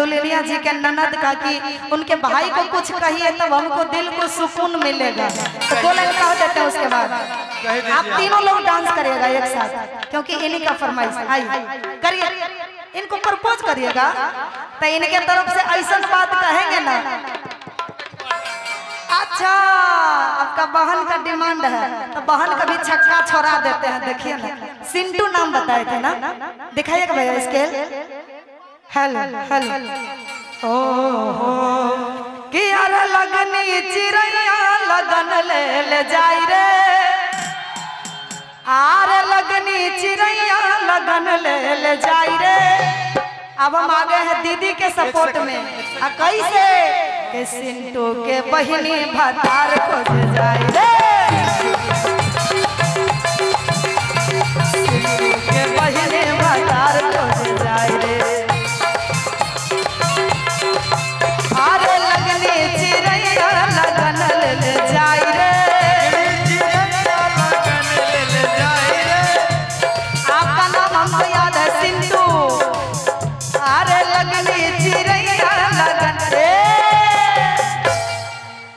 दुल्हनिया जी के ननद का कि उनके भाई को कुछ कहिए तब हमको दिल को सुकून मिलेगा। तो दो लाइन कह देते हैं, उसके बाद आप तीनों लोग डांस करिएगा एक साथ, क्योंकि इन्हीं का फरमाइश। आइए करिए, इनको प्रपोज करिएगा तो इनके तरफ से ऐसा बात कहेंगे ना। अच्छा, आपका बहन का डिमांड है तो बहन कभी छक्का छोड़ा देते हैं। देखिए ना, सिंटू नाम बताए थे ना, दिखाइएगा भैया स्केल। हेलो हेलो, ओ हो कि अरे लगनी चिड़ैया लगन ले ले जाई रे, आरे लगनी चिड़ैया लगन ले ले जाई रे। अब हम आ गए हैं दीदी के सपोर्ट में। आ कैसे के सिंटू के बहिनी भतार खोज जाई रे, सिंटू के बहिनी भतार खोज जाई रे। आरे लगनी चिड़ैया लगन ले ले जाई रे, आपका नाम हमको याद है सिंटू। अरे लगनी चिड़ैया लगन रे,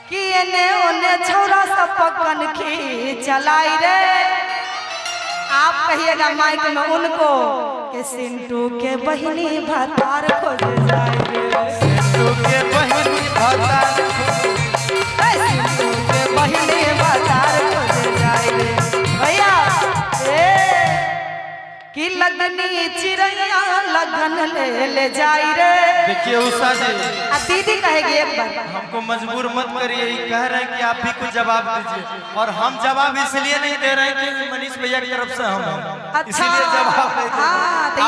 कि एने ओने छौरा सब पकन खी चलाई रे। आप कहिएगा माइक में उनको कि सिंटू के बहिनी भतार खोज जाए रे, सिंटू के बहिनी भतार, ए, सिंटू के बहिनी भतार खोज जाए रे। भैया ए कि लगनी चिड़ैया लगन ले ले जाई रे। देखिए उषा जी, आ दीदी कहेगी एक बार, हमको मजबूर मत करिए। ये कह रहे हैं कि आप भी कुछ जवाब दीजिए, और हम जवाब इसलिए नहीं दे रहे हैं कि मनीष भैया की तरफ से हम हैं। अच्छा, इसीलिए जवाब नहीं दे रहे। हाँ, तो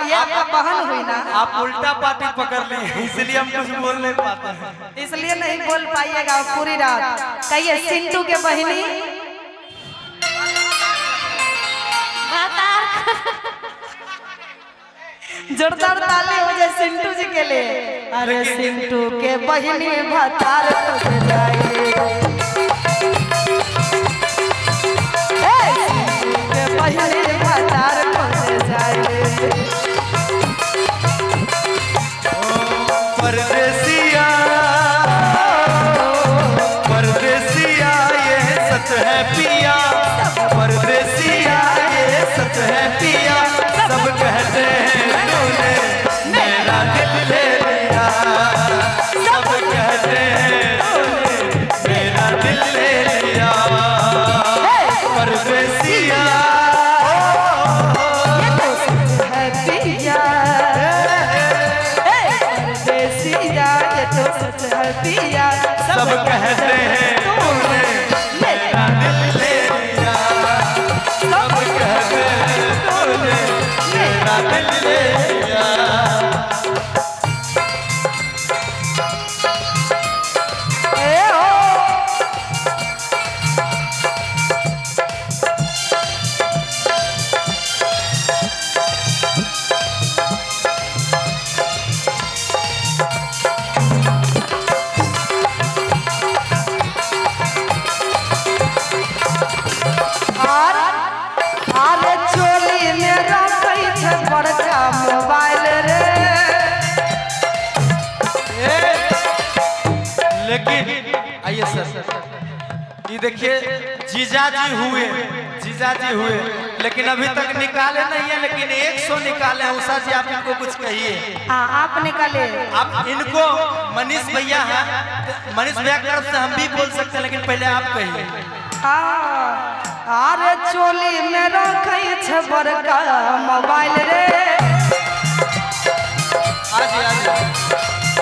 ये आपका बहन हुई ना, आप उल्टा पार्टी पकड़ लिए, इसलिए हम कुछ बोल नहीं पाते हैं, इसलिए नहीं बोल पाइएगा पूरी रात। कहिए सिंटू के बहिनी जोरदार ताली हो जाए सिंटू जी के लिए। अरे सिंटू के बहिनी भतार खोज जाए, सिंटू के बहिनी भतार खोज जाए। परदेसिया परदेसिया ये सच है पिया, परदेसिया ये सच है पिया, सब कहते हैं तूने मेरा दिल ले लिया, सब कहते हैं तूने मेरा दिल ले लिया। परदेसिया ये तो सच है पिया, परदेसिया ये तो सच है पिया, सब कहते हैं तूने मेरा दिल ले लिया, सब कहते हैं तूने मेरा दिल ले लिया। ए हो और आरे चोली में रखै छै बड़का मोबाइल रे। लेकिन आइए सर, ये देखिए जीजाजी हुए, जीजाजी हुए, लेकिन अभी तक निकाले नहीं है, लेकिन 100 निकाले हैं। उषा जी आप इनको कुछ कहिए। हाँ आप निकाले, आप इनको मनीष भैया हैं, मनीष भैया की तरफ से हम भी बोल सकते हैं, लेकिन पहले आप कहिए। हाँ आरे चोली में रखै छै बड़का मोबाइल रे, आज आज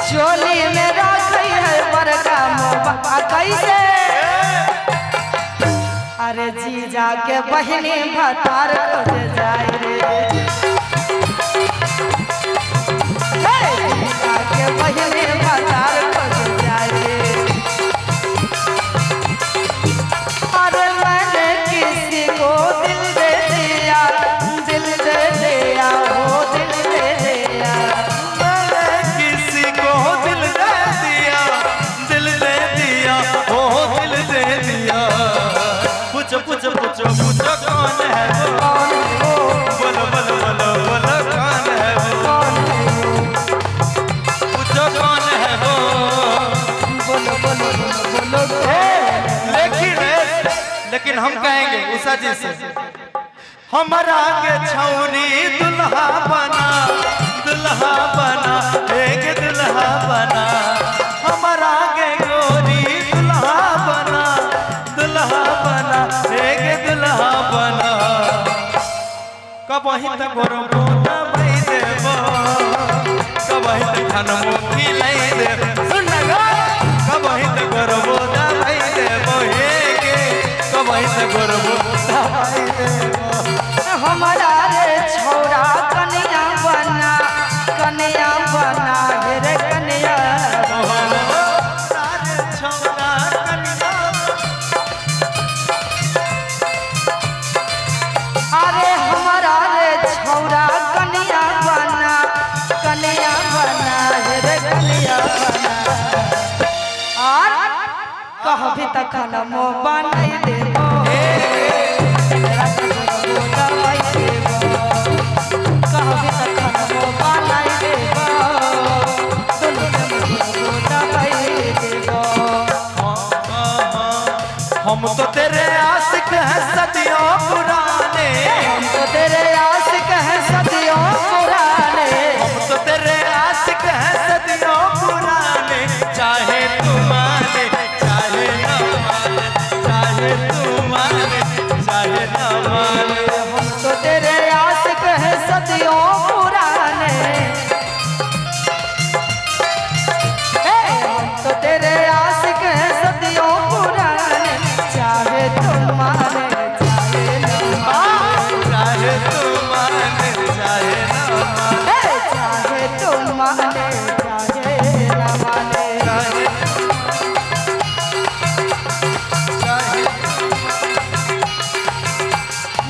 चोली में रखै है बड़का मोबाइल कैसे। अरे जीजा के बहिनी भतार खोज जाए रे, जीजा के बहिनी भतार खोज जाए रे। अरे मैंने किसी को दिल दे दिया, दिल दे दिया, वो दिल दे दिया, मैंने किसी को दिल दे दिया, दिल दे दिया, ओ दिल दे दिया। पूछो पूछो पूछो पूछो कौन है वो, कौन है वो, बोलो बोलो बोलो बोलो कौन है वो, कौन है वो। लेकिन हम कहेंगे उषा जी से, हमारा के छौरी दुल्हा बना, दुल्हा बना, एक दुल्हा बना, हमारा के गोरी दुल्हा बना, दुल्हा बना, एक दुल्हा बना। कबही तक गोरबो दबाई देबो, कबही तक खनमो खिलाई देबो, सुन ना, कबही तक गोरबो दबाई देबो, हे के कबही तक गोरबो दबाई देबो। हमारा रे छौरा कन्या बना, कन्या बना रे कन्या। अरे हमारा रे छौरा कन्या बना, कन्या बना रे कन्या बना। और कहबी तखन मो बनाई देबो, कहबी तखन मो बनाई देबो, दुनू के मुँह दबाई देबो। हम तो तेरे आशिक हैं सदियों पुराने, हम तो तेरे आशिक हैं सदियों पुराने, हम तो तेरे आशिक हैं सदियों पुराने, चाहे तू माने चाहे ना माने, चाहे तू माने चाहे ना माने। हम तो तेरे आशिक हैं सदियों पुराने, हम तो तेरे आशिक हैं सदियों पुराने, चाहे तू माने चाहे ना माने, चाहे तू माने चाहे ना माने, चाहे तू माने चाहे ना माने।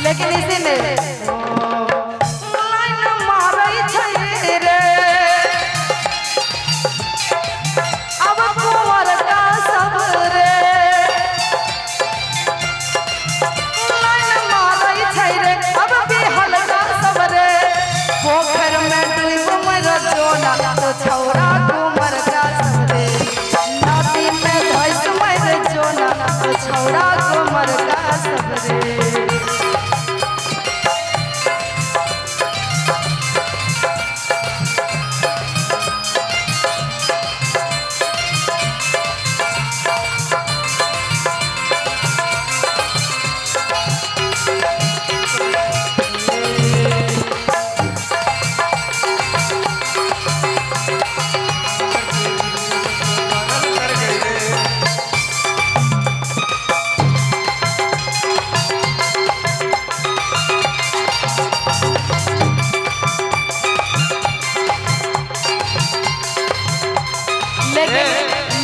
लेकिन इसी में लाइन मारै छै रे, अब कुंवर का सब रे, लाइन मारै छै रे, अब बिहल का सब रे, पोखर में डूब मर जोना तो छौरा कुंवर का सब रे, नदी में धैस मर जोना तो छौरा कुंवर का सब रे।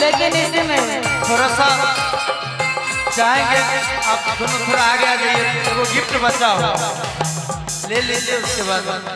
लेकिन इसमें थोड़ा सा चाहेंगे आप दोनों थोड़ा आगे आ जाइए, वो गिफ्ट बचाओ ले लीजिए उसके बाद।